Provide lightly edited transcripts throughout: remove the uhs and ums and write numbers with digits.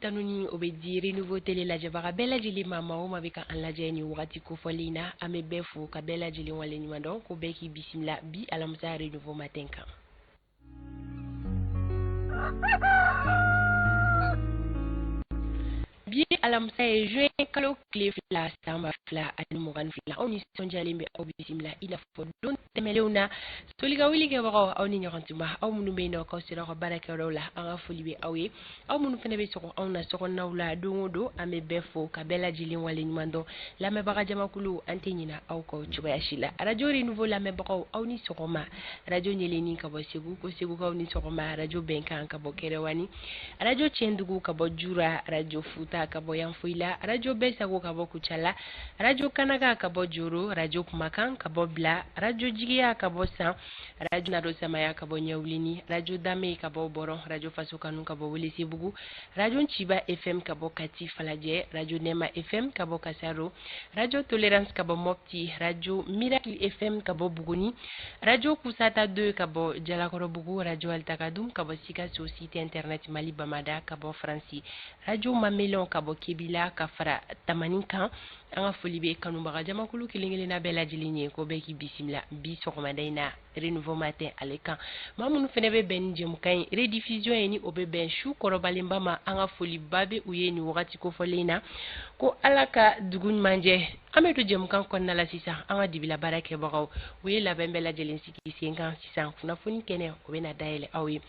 tanuni o bɛ di Renouveau Télé lajɛbaga bɛɛ lajɛlen ma, maa o maa bɛ ka an lajɛ nin wagati kofɔlen in na, an bɛ bɛɛ fo ka bɛɛ lajɛlen waleɲuman dɔn, ko bɛɛ k'i bisimila bi alamisa Renouveau Matin kan. Bi ye alamisa ye, juin kalo tile 2 san 2022. Aw nisɔndiyalen bɛ aw bisimila i n'a fɔ don tɛmɛnlenw na. Soli ka wuli kɛbagaw, aw ni ɲɔgɔn tuma. Aw minnu bɛ yen nɔ k'aw sera aw ka baarakɛyɔrɔw la, an ka foli bɛ aw ye. Aw minnu fana bɛ sɔgɔ anw na sokɔnɔnaw la don o don, an bɛ bɛɛ fo ka bɛɛ lajɛlen waleɲuman dɔn. Lamɛnbaga jamakulu, an tɛ ɲina aw kɔ cogoya si la. Arajo Renouveau lamɛnbagaw, aw ni sɔgɔma. Arajo Ɲeleni ka bɔ Segu, ko Segukaw ni sɔgɔma. Arajo Bɛnkan ka bɔ Kɛrɛwani, arajo Tiɲɛdugu ka bɔ Jura, arajo Futa ka bɔ Yanfoyila, arajo Bɛɛ Sago ka bɔ Kucala, arajo Kanaga ka bɔ Joro, arajo Kumakan ka bɔ Bila, arajo Jigiya ka bɔ San, arajo Nado Samaya ka bɔ Ɲɛwulini, arajo Dame ka bɔ Bɔrɔn, arajo Faso Kanu ka bɔ Welesebugu, arajo Ciba FM ka bɔ Kati Falajɛ, arajo Nɛma FM ka bɔ Kasaro, arajo Tolerance ka bɔ Mopti, arajo Miracle FM ka bɔ Buguni, arajo Kusata 2 ka bɔ Jalakɔrɔbugu, arajo Altakadum ka bɔ Sikaso, site internet Mali Bamada ka bɔ Faransi, arajo Mamelɔn ka bɔ Kebila ka fara Tamani kan. An ka foli bɛ kanubaga jamakulu kelen kelenna bɛɛ lajɛlen ye, ko bɛɛ k'i bisimila bi sɔgɔmada in na Renouveau Matin ale kan. Maa minnu fana bɛ bɛn ni jɛmukan in rediffusion ye, ni o bɛ bɛn su kɔrɔbalenba ma, an ka foliba bɛ u ye nin wagati kofɔlen in na, ko Ala ka dugu ɲuman jɛ. An bɛ don jɛmukan kɔnɔna la sisan. An ka dibila baara kɛbagaw, u ye labɛn bɛɛ lajɛlen sigi sen kan sisan. Kunnafoni kɛnɛ, o bɛna dayɛlɛ aw ye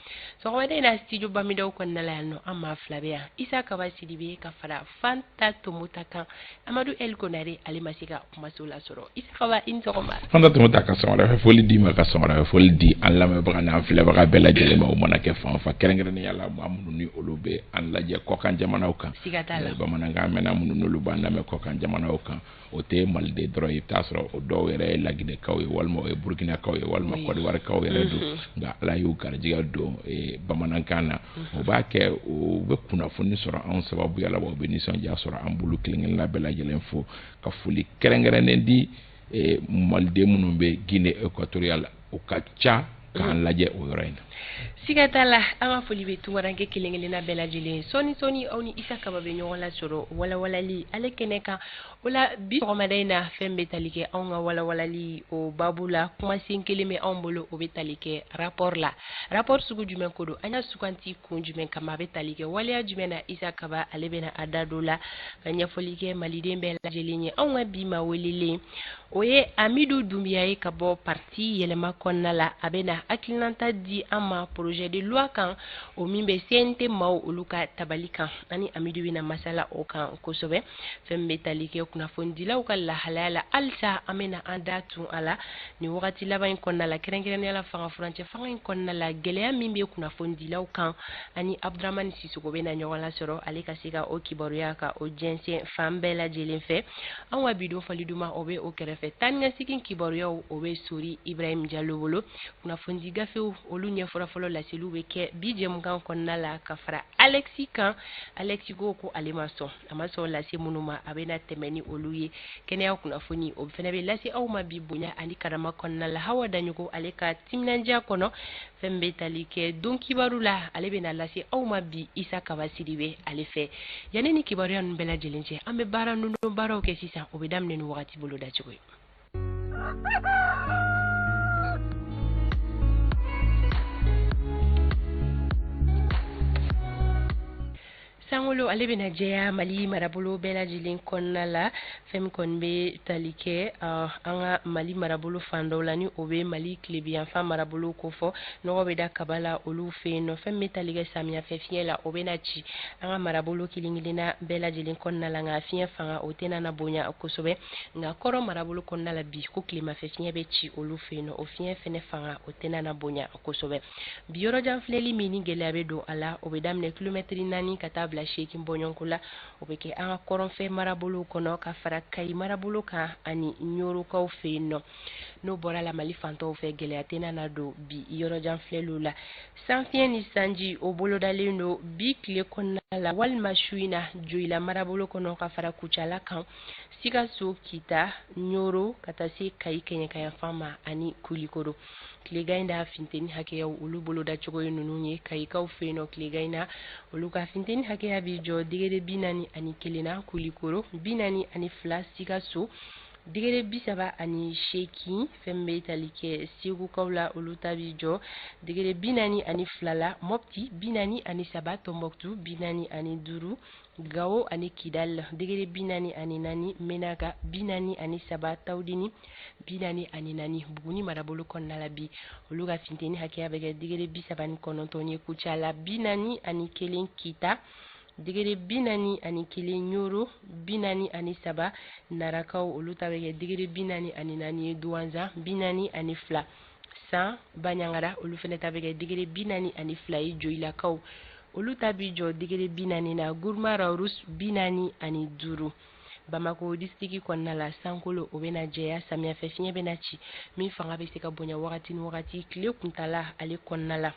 sɔgɔmada in na studio Bamidaw kɔnɔna la yan nɔ. An maa fila bɛ yan, Isa Kaba Sidibe ka fara Fanta Tomota kan. Amadu El Konare, ale ma se ka kumaso lasɔrɔ. Isa Kaba, i ni sɔgɔma. Fanta Tomota, ka sɔgɔmada foli d'i ma, ka sɔgɔmada foli di an lamɛnbaga n'an filɛbaga bɛɛ lajɛlen ma, o mana kɛ fan o fan, kɛrɛnkɛrɛnnenya la maa minnu ni olu bɛ an lajɛ kɔkan jamanaw kan. Siga t'a la. Bamanankan mɛnna minnu n'olu b'an lamɛn kɔkan jamanaw kan, o tɛ maliden dɔrɔn ye, i bɛ taa sɔrɔ o dɔw yɛrɛ ye laginɛkaw ye, walima o ye burukinakaw ye, walima kɔdiwarikaw yɛrɛ don, nka Ala y'u garijɛgɛ don bamanankan na. O b'a kɛ u bɛ kunnafoni sɔrɔ anw sababuya la, wa u bɛ nisɔndiya sɔrɔ an bolo. Kelen kelenna bɛɛ lajɛlen fo ka foli kɛrɛnkɛrɛnnen di maliden minnu bɛ Guinée équatoriale, o ka ca k'an lajɛ o yɔrɔ in na. Siga t'a la, an ka foli bɛ tunkaranke kelen kelenna bɛɛ lajɛlen. Sɔɔni sɔɔni, aw ni Isa Kaba bɛ ɲɔgɔn lasɔrɔ walawalali ale kɛnɛ kan. O la bi sɔgɔmada in na, fɛn bɛ tali kɛ anw ka walawalali o babu la, kumasen kelen bɛ anw bolo, o bɛ tali kɛ rapport la. Rapport sugu jumɛn ko don? An y'a suganti kun jumɛn kama? A bɛ tali kɛ waleya jumɛn na? Isa Kaba, ale bɛna a da don la ka ɲɛfɔli kɛ maliden bɛɛ lajɛlen ye. Anw ka bi maa welelen, o ye Amidu Dunbiya ye ka bɔ parti Yɛlɛma kɔnɔna la. A bɛna hakilinata di an ma projet de loi kan, o min bɛ CNT maaw olu ka tabali kan. Ani Amidu bɛna masala o kan kosɛbɛ. Fɛn bɛ tali kɛ kunnafonidilaw ka lahalaya la, halisa an bɛna an da tun a la nin wagati laban in kɔnɔna la, kɛrɛnkɛrɛnnenya la fanga furancɛ fanga in kɔnɔna la, gɛlɛya min bɛ kunnafonidilaw kan. Ani Abdramani Sisoko bɛna ɲɔgɔn lasɔrɔ, ale ka se ka o kibaruya ka o jɛnsɛn fan bɛɛ lajɛlen fɛ. An ka bi don fali duman, o bɛ o kɛrɛfɛ. Taa ni ka segin kibaruyaw, o bɛ Sori Ibrahim Jalo bolo. Kunnafonidi gafew, olu ɲɛfɔra fɔlɔ laseliw bɛ kɛ bi jɛmukan kɔnɔna la ka fara Alexi kan. Alexi ko ko ale ma sɔn, a ma sɔn lase minnu ma, a bɛna tɛmɛ ni olu ye. Kɛnɛya kunnafoni, o fana bɛ lase aw ma bi bonya ani karama kɔnɔna la, Hawa Daɲogo ale ka timinandiya kɔnɔ. Fɛn bɛ tali kɛ don kibaru la, ale bɛna lase aw ma bi Isa Kaba Sidibe ale fɛ. Yanni ni kibaruya ninnu bɛɛ lajɛlen cɛ, an bɛ baara ninnu baaraw kɛ sisan, o bɛ daminɛ ni wagati bolo dacogo ye. Sankolo, ale bɛna jɛya Mali marabolo bɛɛ lajɛlen kɔnɔna la. Fɛn min kɔni bɛ tali kɛ an ka Mali marabolo fan dɔw la, ni o bɛ Mali tilebiyanfan marabolo kofɔ, nɔgɔ bɛ da kaba la olu fɛ yen nɔ. Fɛn min bɛ tali kɛ samiyɛfɛ fiɲɛ la, o bɛna ci an ka marabolo kelen kelenna bɛɛ lajɛlen kɔnɔna la, nka fiɲɛ fanga o tɛna na bonya kosɛbɛ. Nka kɔrɔn marabolo kɔnɔna la bi, ko tilemafɛ fiɲɛ bɛ ci olu fɛ yen nɔ, o fiɲɛ fɛnɛ fanga o tɛna na bonya kosɛbɛ. Bi yɔrɔjan filɛli min ni gɛlɛya bɛ don a la, o bɛ daminɛ kilomɛtiri 4 ka taa bila 8 bɔɲɔgɔnko la. O bɛ kɛ an ka kɔrɔnfɛ marabolow kɔnɔ ka fara Kayi marabolo kan ani Ɲorokaw fɛ yen nɔ. N'o bɔra la, Mali fantɔw fɛ, gɛlɛya tɛna na don bi yɔrɔjan filɛliw la. Sanfiɲɛ ni sanji, o bolodalen don bi tile kɔnɔna. la walima su in na Joyila marabolo kɔnɔ ka fara Kucala kan, Sikaso, Kita, Ɲoro ka taa se Kayi kɛɲɛkayanfan ma ani Kulikoro. Tilegan in da funteni hakɛyaw olu bolodacogo ye ninnu ye. Kayikaw fɛ yen nɔ tilegan in na olu ka funteni hakɛya bɛ jɔ degré 41 na, Kulikoro 42, Sikaso degré 38. Fɛn bɛ tali kɛ Segukaw la, olu ta bɛ jɔ degré 42 la, Mopti 43, Tombouctou 45, Gao ani Kidal degré 44, Menaka 43, Tawudeni 44. Buguni marabolo kɔnɔna la bi olu ka funteni hakɛya bɛ kɛ degré 39 ye, Kucala 41, Kita degré 41, Ɲoro 43, Narakaw olu ta bɛ kɛ degré 44 ye, Duwanzan 42, San Baɲangara olu fana ta bɛ kɛ degré 42 ye, Joyilakaw olu ta bi jɔ degré 40 na, Guruma Rawurus 45. Bamako distriki kɔnɔna la sankolo o bɛna jɛya, samiyɛfɛ fiɲɛ bɛna ci min fanga bɛ se ka bonya wagati ni wagati tile kuntala ale kɔnɔna la.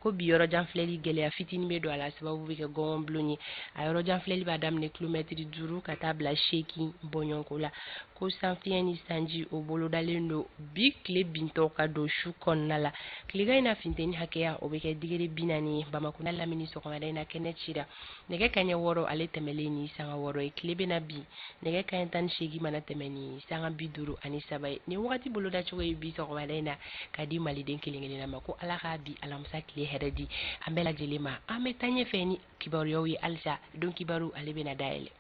Ko bi yɔrɔjan filɛli gɛlɛya fitinin bɛ don a la, sababu bɛ kɛ gɔngɔnbulon ye. A yɔrɔjan filɛli b'a daminɛ kilomɛtiri 5 ka taa bila 8 bɔɲɔgɔnko la. Ko sanfiɲɛ ni sanji o bolodalen don bi tile bintɔ ka don su kɔnɔna la. Tilegan in na funteni hakɛya o bɛ kɛ degré 40 ye. Bamakɔ n'a lamini sɔgɔmada in na kɛnɛ cira nɛgɛ kanɲɛ 6 ale tɛmɛlen ni sanga 6 ye. Tile bɛna bin nɛgɛ kanɲɛ 18 mana tɛmɛ ni sanga 53 ye. Nin wagati bolodacogo ye bi sɔgɔmada in na ka di maliden kelen kelenna ma. Ko Ala k'a bi alamisa tile hɛrɛ di an bɛɛ lajɛlen ma. An bɛ taa ɲɛfɛ ni kibaruyaw ye halisa. Don kibaru ale bɛna dayɛlɛ.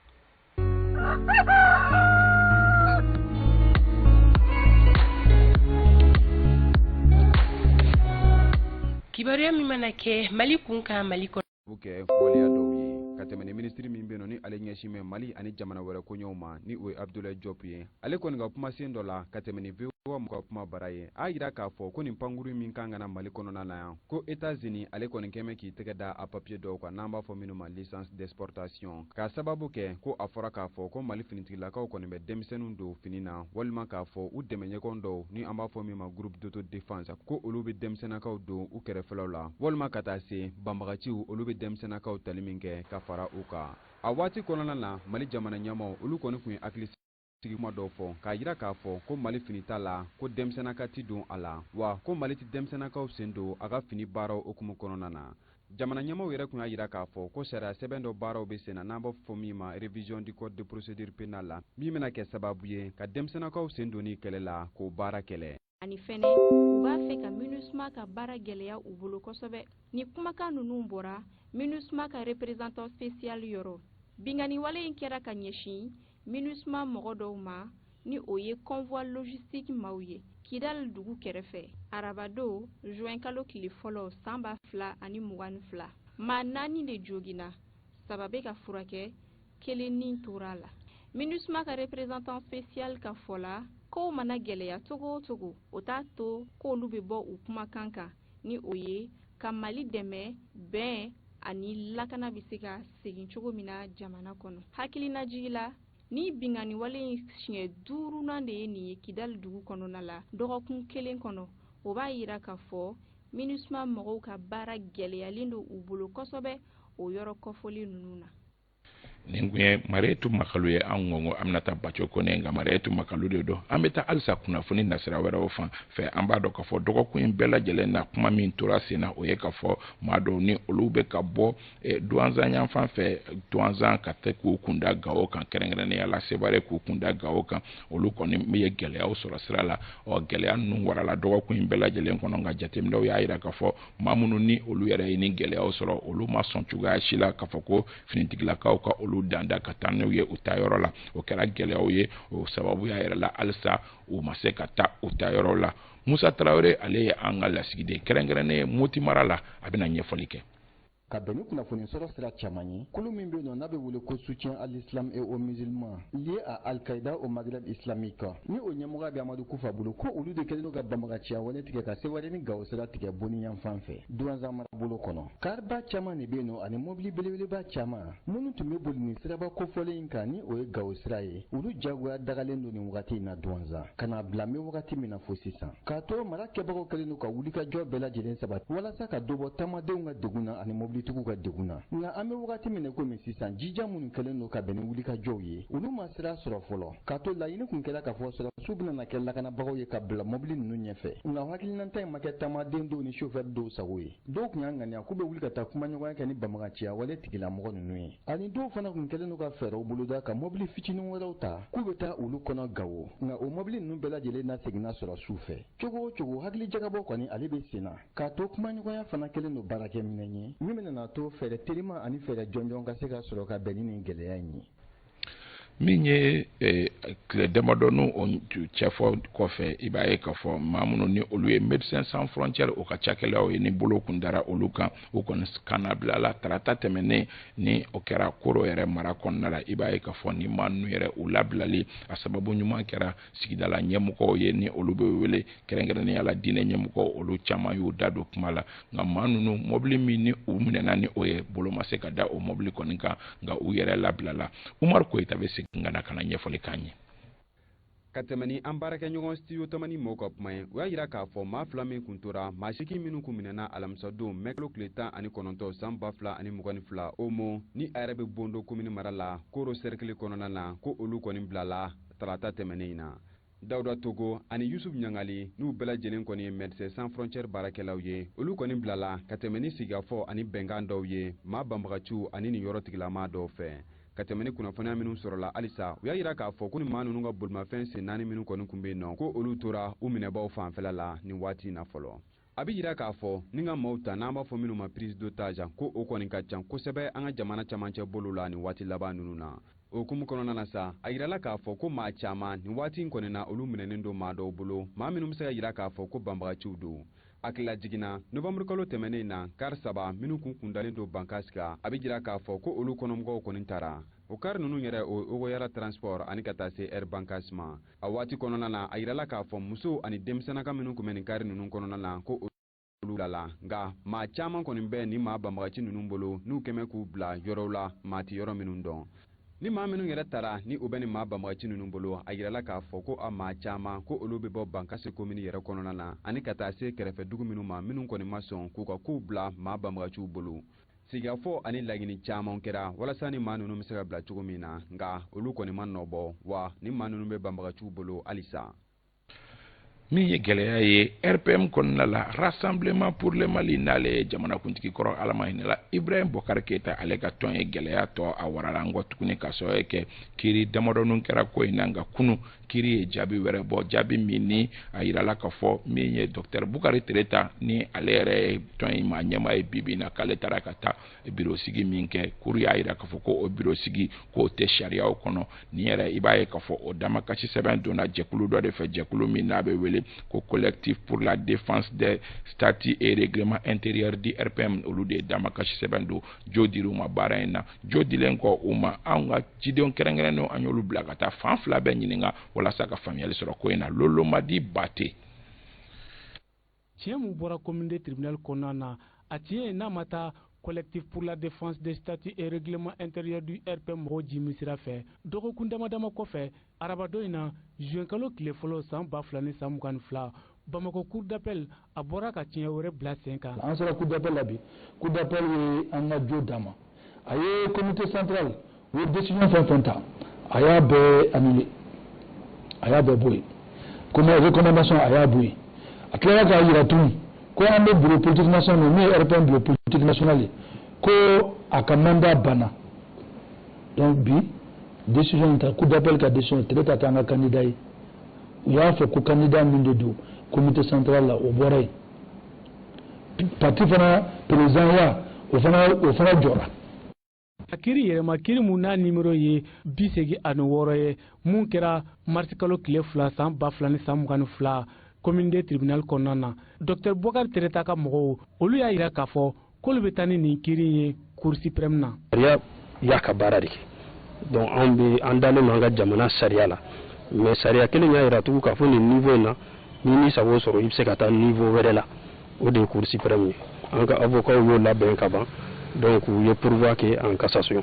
Kibaruya min mana kɛ Mali kun kan Mali kɔnɔ kɛ waleya dɔw ye ka tɛmɛ ni minisiri min bɛ yen nɔ ni ale ɲɛsin bɛ Mali ani jamana wɛrɛ koɲɛw ma, ni o ye Abdoulaye Diop ye. Ale kɔni ka kumasen dɔ la ka tɛmɛ ni VOA ka kuma bara ye, a yira k'a fɔ ko nin pankuru min kan ka na Mali kɔnɔna na yan, ko États-Unis ale kɔni kɛmɛ k'i tɛgɛ da a papier dɔw kan n'an b'a fɔ minnu ma licence d'exportation, k'a sababu kɛ ko a fɔra k'a fɔ ko Mali finitigilakaw kɔni bɛ denmisɛnninw don fini na, walima k'a fɔ u dɛmɛɲɔgɔn dɔw ni an b'a fɔ min ma groupe d'autodéfense, ko olu bɛ denmisɛnnakaw don u kɛrɛfɛlaw la, walima ka taa se banbagaciw olu bɛ denmisɛnnakaw tali min kɛ ka fara u kan. A waati kɔnɔna na Mali jamana ɲɛmaaw olu kɔni tun ye hakili sigi kuma dɔw fɔ k'a jira k'a fɔ ko Mali fini t'a la, ko denmisɛnnaka ti don a la, wa ko Mali ti denmisɛnnakaw sen don a ka fini baaraw hukumu kɔnɔna na. Jamana ɲɛmaaw yɛrɛ tun y'a jira k'a fɔ ko sariya sɛbɛn dɔ baaraw bɛ sen na n'an b'a fɔ min ma révision du code de procédure pénale la, min bɛna kɛ sababu ye ka denmisɛnnakaw sen don ni kɛlɛ la k'o baara kɛlɛ. Ani fɛnɛ u b'a fɛ ka MINUSMA ka baara gɛlɛya u bolo kosɛbɛ. Ni kumakan ninnu bɔra MINUSMA ka représentant spécial yɔrɔ, binkanni wale in kɛra ka ɲɛsin MINUSMA mɔgɔ dɔw ma, ni o ye convoi logistique maaw ye Kidal dugu kɛrɛfɛ, arabado juin kalo tile fɔlɔ san 2022. Maa 4 de joginna, 3 bɛ ka furakɛ, 1 ni tora a la. MINUSMA ka représentant spécial ka fɔ la, kow mana gɛlɛya cogo o cogo, o t'a to k'olu bɛ bɔ u kumakan kan, ni o ye ka Mali dɛmɛ bɛn ani lakana bɛ se ka segin cogo min na jamana kɔnɔ. Hakilinajigi la, ni binkanni wale in siɲɛ 5nan de ye nin ye Kidali dugu kɔnɔna la dɔgɔkun kelen kɔnɔ, o b'a yira k'a fɔ MINUSMA mɔgɔw ka baara gɛlɛyalen don u bolo kosɛbɛ o yɔrɔ kɔfɔlen ninnu na. Nin kun ye Marietu Makalu ye. An ko an bɛna taa Baco Kone, nka Marietu Makalu de don. An bɛ taa halisa kunnafoni nasira wɛrɛw fan fɛ. An b'a dɔn k'a fɔ dɔgɔkun in bɛɛ lajɛlen na, kuma min tora sen na, o ye k'a fɔ maa dɔw ni olu bɛ ka bɔ Duwanzan yanfan fɛ, Duwanzan ka tɛ k'u kunda Gawo kan, kɛrɛnkɛrɛnnenya la Sebare k'u kunda Gawo kan, olu kɔni ye gɛlɛyaw sɔrɔ sira la. Ɔ gɛlɛya ninnu warala dɔgɔkun in bɛɛ lajɛlen kɔnɔ, nka jateminɛw y'a jira k'a fɔ maa minnu ni olu yɛrɛ ye ni gɛlɛyaw sɔrɔ, olu ma sɔn cogoya si la k'a fɔ ko finitigilakaw ka olu danda ka taa n'u ye u taa yɔrɔ la. O kɛra gɛlɛyaw ye, o sababuya yɛrɛ la halisa u ma se ka taa u taa yɔrɔ la. Musa Tarawele, ale ye an ka lasigiden kɛrɛnkɛrɛnnen ye Moti mara la, a bɛna ɲɛfɔli kɛ. Ka bɛn ni kunnafoni sɔrɔ sira caman ye, kulu min bɛ yen nɔ n'a bɛ wele ko soutien à l'islam et aux musulmans lié à Al-Qaïda au Maghreb islamique, ni o ɲɛmɔgɔya bɛ Amadu Kufa bolo, ko olu de kɛlen don ka banbagaciya wale tigɛ ka Seware ni Gawo sira tigɛ Boni yanfan fɛ Duwanzan marabolo kɔnɔ. Kariba caman de bɛ yen nɔ ani mobili belebeleba caman minnu tun bɛ boli nin siraba kofɔlen in kan, ni o ye Gawo sira ye, olu jagoya dagalen don nin wagati in na Duwanzan ka n'a bila n bɛ wagati min na fo sisan, k'a to mara kɛbagaw kɛlen don ka wulikajɔ bɛɛ lajɛlen sabati walasa ka dɔ bɔ taamadenw ka degun na ani mobili mɔbilitigiw ka degun na. Nka an bɛ wagati min na komi sisan, jija minnu kɛlen don ka bɛn ni wulikajɔw ye, olu ma sira sɔrɔ fɔlɔ, k'a to laɲini kun kɛra k'a fɔ sɔrɔdasiw bɛna kɛ lakanabagaw ye ka bila mɔbili ninnu ɲɛfɛ. Nka hakilinata in ma kɛ taamaden dɔw ni sofɛri dɔw sago ye. Dɔw tun y'a ŋaniya k'u bɛ wuli ka taa kumaɲɔgɔnya kɛ ni banbaganciya wale tigilamɔgɔ ninnu ye, ani dɔw fana tun kɛlen don ka fɛɛrɛw boloda ka mɔbili fitinin wɛrɛw ta k'u bɛ taa olu kɔnɔ Gawo. Nka o mɔbili ninnu bɛɛ lajɛlen na seginna sɔrɔ su fɛ. Cogo o cogo, hakili jagabɔ kɔni ale bɛ sen na, k'a to kumaɲɔgɔnya fana kɛlen don baarakɛminɛn ye min bɛna to fɛɛrɛ telima ani fɛɛrɛ jɔnjɔn ka se ka sɔrɔ ka bɛn ni nin gɛlɛya in ye. Min ye tile damadɔni o cɛfɔ kɔfɛ, i b'a ye k'a fɔ maa minnu ni olu ye Médecins Sans Frontières, o ka cakɛlaw ye, ni bolo kun dara olu kan, u kɔni kana bila la tarata tɛmɛnen ni o kɛra Koro yɛrɛ mara kɔnɔna la. I b'a ye k'a fɔ ni maa ninnu yɛrɛ, u labilali a sababu ɲuman kɛra sigidala ɲɛmɔgɔw ye, ni olu bɛ wele kɛrɛnkɛrɛnnenya la diinɛ ɲɛmɔgɔw, olu caman y'u da don kuma la. Nka maa ninnu, mɔbili min ni u minɛna ni o ye, bolo ma se ka da o mɔbili kɔni kan, nka u yɛrɛ labilala. Umaru Koyita bɛ segin ka na ɲɛfɔli k'an ye. Ka tɛmɛ ni an baarakɛɲɔgɔn Studio Tamani mɔgɔw ka kuma ye, u y'a jira k'a fɔ maa fila min kun tora, maa 8 minnu kun minɛna alamisadon mɛkalo tile 19 san 2022, Omo ni a yɛrɛ bɛ Bondo komini mara la, Koro cercle kɔnɔna na, ko olu kɔni bilala tarata tɛmɛnen in na. Dawuda Togo ani Yusuf Ɲangali, n'u bɛɛ lajɛlen kɔni ye Médecins Sans Frontières baarakɛlaw ye, olu kɔni bilala ka tɛmɛ ni sigikafɔ ani bɛnkan dɔw ye maa banbagaciw ani nin yɔrɔ tigilamaa dɔw fɛ. Ka tɛmɛ ni kunnafoniya minnu sɔrɔla halisa, u y'a jira k'a fɔ ko ni maa ninnu ka bolimafɛn sen naani minnu kɔni tun bɛ yen nɔ, ko olu tora u minɛbaw fanfɛla la nin waati in na fɔlɔ. A bɛ jira k'a fɔ ni ka maaw ta n'an b'a fɔ minnu ma prise d'otage, ko o kɔni ka ca kosɛbɛ an ka jamana camancɛ bolo la nin waati laban ninnu na. O hukumu kɔnɔna na sa, a yirala k'a fɔ ko maa caman nin waati in kɔni na, olu minɛnen don maa dɔw bolo, maa minnu bɛ se ka jira k'a fɔ ko banbagaciw don. Hakilila jiginna, novanburukalo tɛmɛnen na, kari saba minnu kun kundalen don Bankasi kan, a bɛ jira k'a fɔ ko olu kɔnɔmɔgɔw kɔni taara. O kari ninnu yɛrɛ, o ye Ogoyara Transport ani ka taa se Air Bankasi ma. A waati kɔnɔna na, a yirala k'a fɔ musow ani denmisɛnninka minnu tun bɛ nin kari ninnu kɔnɔna na, ko olu bilala. Nka maa caman kɔni bɛ nin maa banbagaci ninnu bolo, n'u kɛmɛ k'u bila yɔrɔw la, maa tɛ yɔrɔ minnu dɔn. Ni maa minnu yɛrɛ taara ni u bɛ nin maa banbagaci ninnu bolo, a yirala k'a fɔ ko a maa caman, ko olu bɛ bɔ Bankasi komini yɛrɛ kɔnɔna na ani ka taa se kɛrɛfɛ dugu minnu ma, minnu kɔni ma sɔn k'u ka kow bila maa banbagaciw bolo. Sigikafɔ ani laɲini caman kɛra walasa ni maa ninnu bɛ se ka bila cogo min na, nka olu kɔni ma nɔ bɔ, wa ni maa ninnu bɛ banbagaciw bolo halisa. Min ye gɛlɛya ye RPM kɔnɔna la, Rassemblement pour le Mali, n'ale ye jamanakuntigi kɔrɔ, Ala ma hinɛ la, Ibrahim Bɔkari Keyita, ale ka tɔn ye, gɛlɛya tɔ a warala an kɔ tuguni, ka sababu kɛ kiiri damadɔnin kɛra ko in na. Nka kunu, kiiri ye jaabi wɛrɛ bɔ, jaabi min ni a yirala k'a fɔ min ye docteur Bukari Tereta, ni ale yɛrɛ ye tɔn in maa ɲɛmaa ye bi bi in na, k'ale taara ka taa biro sigi min kɛ, kuru y'a yira k'a fɔ ko o biro sigi k'o tɛ sariyaw kɔnɔ. Nin yɛrɛ, i b'a ye k'a fɔ o damakasi sɛbɛn donna jɛkulu dɔ de fɛ, jɛkulu min n'a bɛ wele ko Collectif pour la défense des statuts et règlements intérieurs du RPM. Olu de ye damakasi sɛbɛn don. Jo dir'u ma baara in na. Jo dilen kɔ u ma, anw ka cidenw kɛrɛnkɛrɛnnenw, an y'olu bila ka taa fan fila bɛɛ ɲininka walasa ka faamuyali sɔrɔ ko in na. Lolomadi Bate. Tiɲɛ mun bɔra commune de tribunal kɔnɔna na, a tiɲɛ n'a ma taa Collectif pour la défense des statuts et règlements intérieurs du RPM mɔgɔw jimi sira fɛ. Dɔgɔkun dama dama kɔfɛ, arabadon in na, juin kalo tile fɔlɔ san 2022, Bamakɔ cour d'appel a bɔra ka tiɲɛ wɛrɛ bila sen kan. An sera cour d'appel la bi. Cour d'appel ye an ka jo d'an ma. A ye comité central, u ye décision fɛn fɛn ta, a y'a bɛɛ annulé, a y'a bɛɛ bɔ yen. Comme recommandation, a y'a bɔ yen. A tilala k'a yira tuguni ko an bɛ bureau politique national, min ye RPM bureau politique national ye, ko a ka mandat banna. Donc bi décision ta, cour d'appel ka décision, Tereta t'an ka candidat ye. U y'a fɔ ko candidat min de don comité central la, o bɔra yen. Parti fana président ya, o fana jɔra. A kiiri yɛrɛma, kiiri mun n'a nimero ye 86 ye, mun kɛra marisi kalo tile 2 san 2022 commune de tribunal kɔnɔna na, docteur Bɔkari Tereta ka mɔgɔw, olu y'a yira k'a fɔ k'olu bɛ taa ni nin kiiri ye cour suprême na. Sariya y'a ka baara de kɛ. Donc anw bɛ an dalen don an ka jamana sariya la, mais sariya kelen y'a yira tugun k'a fɔ nin niveau in na, n'i m'i sago sɔrɔ, i bɛ se ka taa niveau wɛrɛ la, o de ye cour suprême ye. An ka avocat y'o labɛn ka ban. Donc u ye pourvoi kɛ en cassation.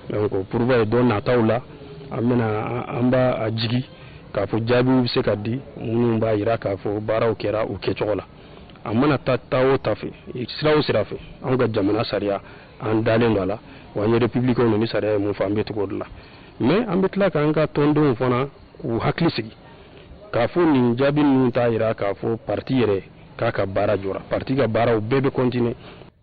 Donc o pourvoi ye, don nataw la, an bɛna an b'a a jigi k'a fɔ jaabiw bɛ se ka di minnu b'a yira k'a fɔ baaraw kɛra u kɛcogo la. A mana taa taa o ta fɛ, sira o sira fɛ, anw ka jamana sariya, an dalen don a la, wa an ye républicain, ni sariya ye mun fɔ, an bɛ tugu o de la. Mais an bɛ tila k'an ka tɔndenw fana k'u hakili sigi k'a fɔ nin jaabi ninnu t'a jira k'a fɔ parti yɛrɛ k'a ka baara jɔra. Parti ka baaraw bɛɛ bɛ continuer.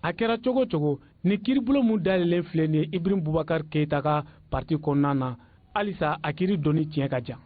A kɛra cogo o cogo, ni kiiribulon mun dayɛlɛlen filɛ nin ye Ibrahim Boubacar Keïta ka parti kɔnɔna na, halisa a kiiri dɔnni tiɲɛ ka jan.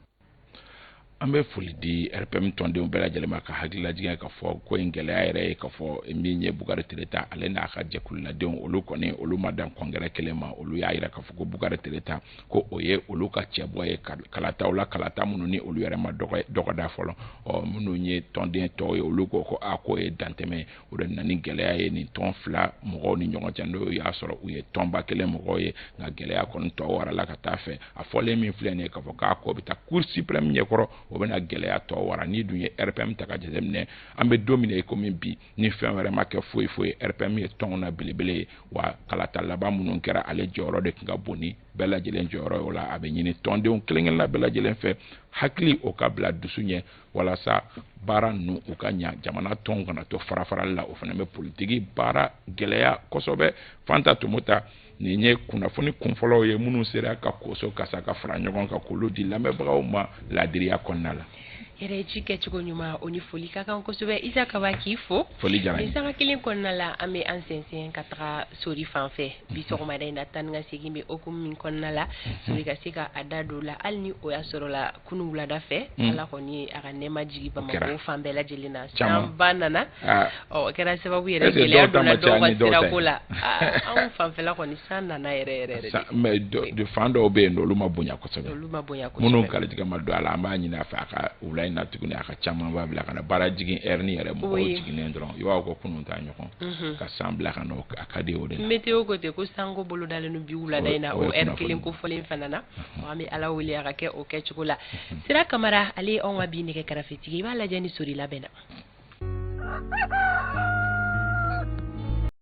An bɛ foli di RPM tɔndenw bɛɛ lajɛlen ma, ka hakililajigin ka fɔ ko in gɛlɛya yɛrɛ ye ka fɔ min ye Bukari Tereta, ale n'a ka jɛkululadenw, olu kɔni, olu ma dan congrès kelen ma. Olu y'a jira k'a fɔ ko Bukari Tereta, ko o ye olu ka cɛbɔ ye kalataw la, kalata minnu ni olu yɛrɛ ma dɔgɔda fɔlɔ. Ɔ, minnu ye tɔnden tɔw ye, olu ko ko a k'o ye dantɛmɛ ye. O de nana ni gɛlɛya ye nin tɔn fila mɔgɔw ni ɲɔgɔn cɛ, n'o y'a sɔrɔ u ye tɔnba kelen mɔgɔw ye. Nka gɛlɛya kɔni tɔ warala ka taa fɛ. A fɔlen min filɛ nin ye k'a fɔ k'a ko bɛ taa Cour suprême ɲɛkɔrɔ, o bɛna gɛlɛya tɔ wara. N'i dun ye RPM ta ka jateminɛ, an bɛ don min na i komi bi, ni fɛn wɛrɛ ma kɛ foyi foyi, RPM ye tɔnw na belebele ye. Wa kalata laban minnu kɛra, ale jɔyɔrɔ de tun ka bon ni bɛɛ lajɛlen jɔyɔrɔ ye. O la, a bɛ ɲini tɔndenw kelen-kelenna bɛɛ lajɛlen fɛ, hakili o ka bila dusu ɲɛ, walasa baara ninnu u ka ɲa, jamana tɔnw kana to fara farali la. O fana bɛ politiki baara gɛlɛya kosɛbɛ. Fanta Tomota, nin ye kunnafoni kunfɔlɔw ye minnu sera ka koso kasa ka fara ɲɔgɔn kan k'olu di lamɛnbagaw ma laadiriya kɔnɔna la. Yɛrɛ ci kɛcogo ɲuman, o ni foli ka kan kosɛbɛ. Isa Kaba, k'i fo. Foli diyara n ye. Nin sanga kelen kɔnɔna la, an bɛ an sɛnsɛn ka taga Sori fan fɛ bi sɔgɔmada in na. Taa ni ka segin bɛ hokumu min kɔnɔna la, Sori ka se ka a da don la, hali ni o y'a sɔrɔ la kunun wulada fɛ, Ala kɔni ye a ka nɛɛma jigin Bamakɔ fan bɛɛ lajɛlen na, sanba nana. Ɔ, o kɛra sababu yɛrɛ gɛlɛya donna dɔw ka sirako la. Anw fanfɛla kɔni, san nana yɛrɛ yɛrɛ de. Mais fan dɔw bɛ yen, olu ma bonya kosɛbɛ. Olu ma bonya kosɛbɛ. Minnu garijɛgɛ ma don a la, an b'a ɲini a fɛ a ka wula in na tuguni, a ka caman b'a bila ka na baara jigin heure ni yɛrɛ, mɔgɔw jiginnen dɔrɔn, i b'a fɔ ko kunun ta ɲɔgɔn ka san bila ka na, a ka di o de la. Météo ko ten ko sanko bolodalen don bi wulada in na, o heure kelen ko fɔlen fana na. An bɛ Ala wele a ka kɛ o kɛcogo la. Sira Kamara, ale ye anw ka bi nɛgɛ karafetigi. I b'a lajɛ ni Sori labɛnna.